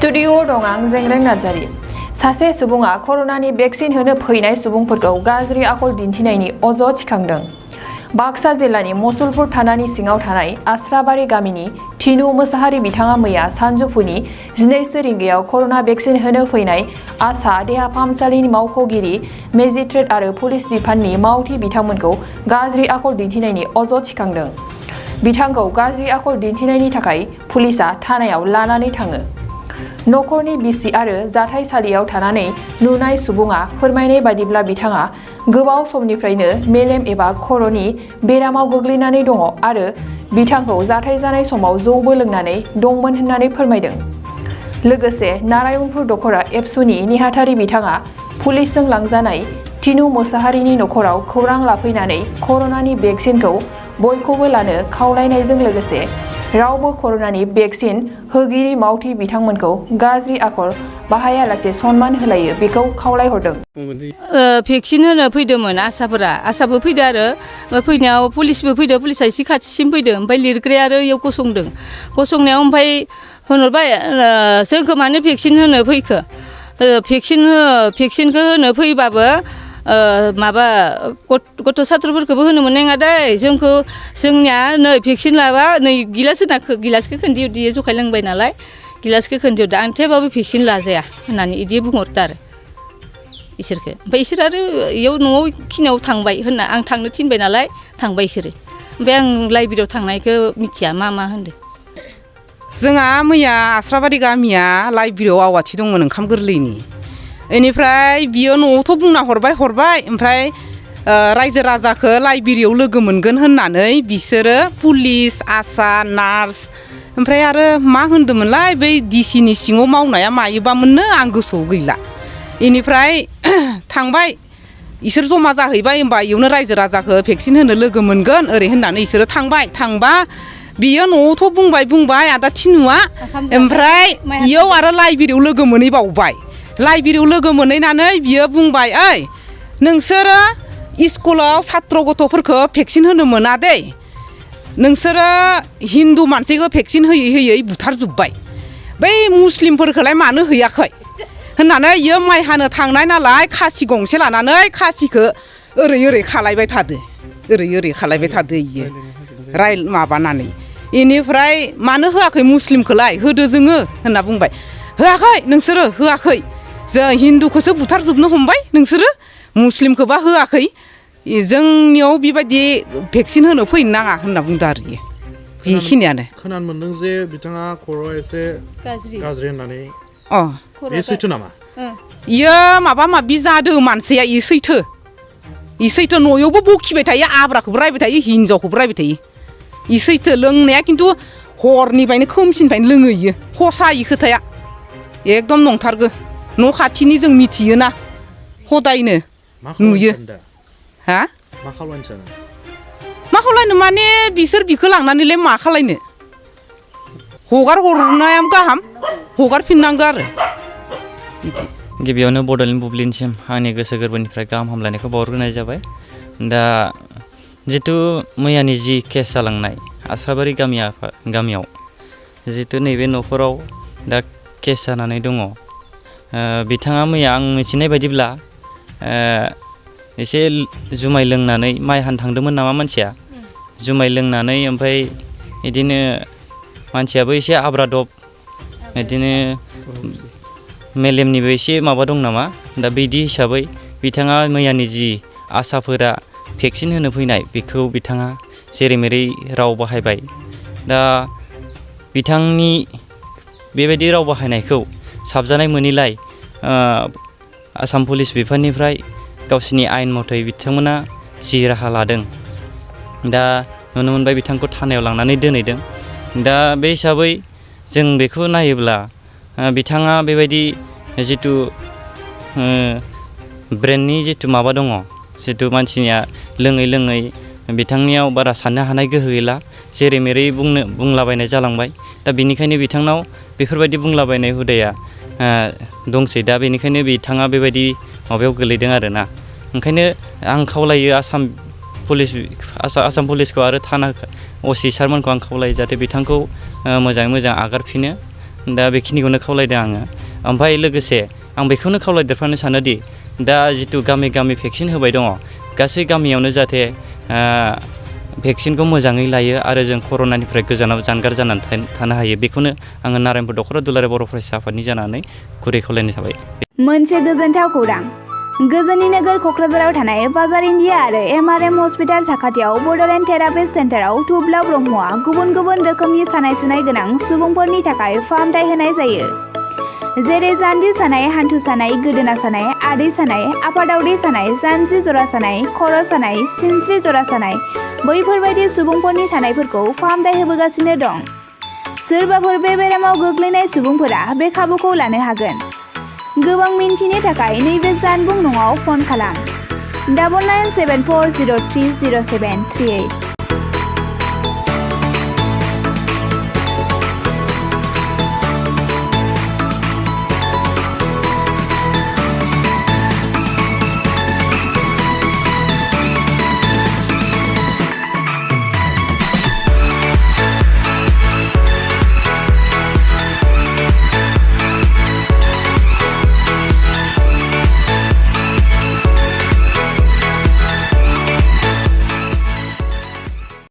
Studio दं आं जेंग्रें नार्जारि। सासे सुबुङा कर'नानि भेक्सिन होनो फैनाय सुबुंफोरखौ गाज्रि आखल दिन्थिनायनि अजद थिखांदों। बाक्सा जिल्लानि मसुलपुर थानानि सिङाव थानाय आस्राबारि गामिनि थिनु मोसाहारि बिथाङा मैया सानजौफुनि 12 रिंगायाव कर'ना भेक्सिन होनो फैनाय आसा देहा फाहामसालिनि मावख'गिरि, मेजिस्ट्रेट आरो पुलिस बिफाननि मावथि बिथांमोनखौ गाज्रि आखल दिन्थिनायनि अजद थिखांदों। बिथांखौ गाज्रि आखल दिन्थिनायनि थाखाय पुलिसआ थानायाव लानानै थाङो। नखरनि बिसि आरो जाथायसालियाव थानानै नुनाय सुबुङा फोरमायनाय बादिब्ला बिथाङा गोबाव समनिफ्रायनो मेलेम एबा खर'नि बेरामाव गोग्लैनानै दङ आरो बिथांखौ जाथाय जानाय समाव जौबो लोंनानै दंमोन होननानै फोरमायदों। लोगोसे नारायणपुर दख'रा एबसुनि नेहाथारि बिथाङा पुलिसजों लांजानाय थिनु मोसाहारिनि नखराव खौरां लाफैनानै कर'नानि भेक्सिनखौ बयखौबो लानो खावलायनायजों लोगोसे रावबो कर'नानि भेक्सिन होगिरि मावथि बिथांमोनखौ गाज्रि आखल बाहायालासे सनमान होलायो बेखौ खावलायहरदों। भेक्सिन होनो फैदोंमोन आसाबो फैदो आरो फैनायाव पुलिसबो फैदो, पुलिसा एसे खाथिसिम फैदो, ओमफ्राय लिरग्राया आरो इयाव गसंनायाव ओमफ्राय होनहरबाय जोंखौ मानो भेक्सिन होनो फैखो, भेक्सिनखौ होनो फैबाबो माबा गथ' सात्रफोरखौबो होनो मोननाय नङा दै, जोंनिया नै भेक्सिन लाबा नै गिलासखौ खोन्दियो जखाय लोंबाय नालाय गिलासखौ खोन्दियो दा आं थेवबाबो भेक्सिन लाजाया होननानै बिदि बुंहरदो आरो इसोरखौ। ओमफ्राय इसोर आरो इयाव न'आव खिनियाव थांबाय होनना आं थांनो थिनबाय नालाय थांबाय इसोरो। ओमफ्राय आं लाइब्रेरियाव थांनायखौ मिथिया मा होनदो। जोंहा मैया आस्राबारि गामिया लाइब्रेरियाव आवाथि दंमोन ओंखाम गोरलैनि। बेनिफ्राय बियो न'आवथ' बुंना हरबाय ओमफ्राय रायजो राजाखौ लाइब्रेरियाव लोगो मोनगोन होननानै बिसोरो पुलिस, आसा, नार्स ओमफ्राय आरो मा होन्दोंमोनलाय बै डिसिनि सिङाव मावनाया मायोबामोननो आं गोसोआव गैला। बेनिफ्राय थांबाय इसोर जमा जाहैबाय, होमबा इयावनो रायजो राजाखौ भेक्सिन होनो लोगो मोनगोन ओरै होननानै इसोरो थांबा बियो न'आवथ' बुंबाय आदा थिनुआ, ओमफ्राय इयाव आरो लाइब्रेरियाव लोगो मोनहैबावबाय। लाइब्रेरियाव लोगो मोनहैनानै बियो बुंबाय, ओइ नोंसोरो स्कुलाव सात्र गथ'फोरखौ भेक्सिन होनो मोना दै, नोंसोरो हिन्दु मानसिखौ भेक्सिन होयै बुथारजोब्बाय, बै मुस्लिमफोरखौलाय मानो हैयाखै होननानै इयो माइ हानो थांनाय नालाय खासि गंसे लानानै खासिखौ ओरै खालायबाय थादो इयो माबानानै। बेनिफ्राय मानो होआखै मुस्लिमखौलाय, होदो जोङो होनना बुंबाय। होआखै नोंसोरो होआखै, जों हिन्दुखौसो बुथारजोबनो हमबाय, नोंसोरो मुस्लिमखौबा होआखै, जोंनियाव बेबायदि भेक्सिन होनो फैनो नाङा होनना बुंदो आरो इयो। बेखिनियानो खोनानो मोनदों जे बिथाङा खर'आ एसे गाज्रि होननानै। बे सैथो नामा? इयो माबा जादों मानसिया, इयो सैथो न'यावबो बखिबाय थायो, आब्राखौबो रायबाय थायो, हिनजावखौबो रायबाय थायो। इ सैथो लोंनाया खिन्थु हरनिफ्रायनो खोमसिनिफ्रायनो लोङो इयो, हसा इ खोथाया एकदम नंथारगो। न' खाथिनि जों मिथियोना, हदायनो नुयो। मा खालायनो माने बिसोर बिखौ लांनानैलाय मा खालायनो, हरनाया गाहाम, हगारफिननांगौ आरो बिदि। गिबियावनो बड'लेण्ड बुब्लिनिसिम आंनि गोसो गोरबोनिफ्राय गाहाम हामलायनायखौ बावहरग्रोनाय जाबाय। दा जितु मैयानि जि केस जालांनाय आस्राबारि गामियाव जितु नैबे न'खराव दा केस जानानै दङ, बिथाङा मैया आं मिथिनाय बायदिब्ला एसे जुमाय लोंनानै माइ हानो थांदोंमोन नामा मानसिया, जुमाय लोंनानै ओमफ्राय बिदिनो मानसियाबो एसे आब्रादब, बिदिनो मेलेमनिबो एसे माबा दं नामा। दा बिदि हिसाबै बिथाङा मैयानि जि आसाफोरा भेक्सिन होनो फैनाय बेखौ बिथाङा जेरै मेरै राव बाहायबाय। दा बिथांनि बेबायदि राव बाहायनायखौ साबजानाय मोनैलाय आसाम पुलिस बिफाननिफ्राय गावसिनि आयेन मथै बिथांमोना जि राहा लादों, दा नुनो मोनबाय बिथांखौ थानायाव लांनानै दोनहैदों। दा बे हिसाबै जों बेखौ नायोब्ला बिथाङा बेबायदि जिथु ब्रेननि जिथु माबा दङ, जिथु मानसिनिया लोङै बिथांनियाव बारा साननो हानाय गोहो गैला, जेरै मेरै बुंलाबायनाय जालांबाय। दा बेनिखायनो बिथांनाव बेफोरबायदि बुंलाबायनाय हुदाया दंसै। दा बेनिखायनो बिथाङा बेबायदि माबायाव गोलैदों आरोना। ओंखायनो आं खावलायो आसाम पुलिसखौ आरो थाना असि सारमोनखौ आं खावलायो जाहाथे बिथांखौ मोजाङै मोजां आगारफिनो दा बेखिनिखौनो खावलायदों आङो ओमफ्राय लोगोसे आं बेखौनो खावलायदेरफानो सानोदि दा जितु गामि गामि भेक्सिन होबाय दङ गासै गामियावनो जाहाथे भेक्सिनखौ मोजाङै लायो आरो जों कर'नानिफ्राय गोजानाव जानगार जानानै थानो हायो बेखौनो आङो नारायणपुर दख'रा दुलाराय बर' फरायसा आफादनि जानानै गुरै खावलायनाय थाबाय। मोनसे गोजोनथाव खौरां गोजोननि नोगोर क'क्राझाराव थानाय बाजार इन्डिया आरो MRM हस्पिटाल साखाथियाव बड'लेण्ड थेरापिस्ट सेन्टाराव थुब्ला ब्रह्मआ गुबुन गुबुन रोखोमनि सानाय सुनाय गोनां सुबुंफोरनि थाखाय फाहामथाय होनाय जायो। जेरै जान्जि सानाय, हान्थु सानाय, गोदोना सानाय, आदै सानाय, आफादावदै सानाय, जानजि जरा सानाय, खर' सानाय, सिनस्रि जरा सानाय बैफोरबायदि सुबुंफोरनि सानायफोरखौ फाहामथाय होबोगासिनो दं। सोरबाफोर बे बेरामाव गोग्लैनाय सुबुंफोरा बे खाबुखौ लानो हागोन। गोबां मिन्थिनो थाखाय नैबे जानबुं नङाव फन खालाम 9974030738।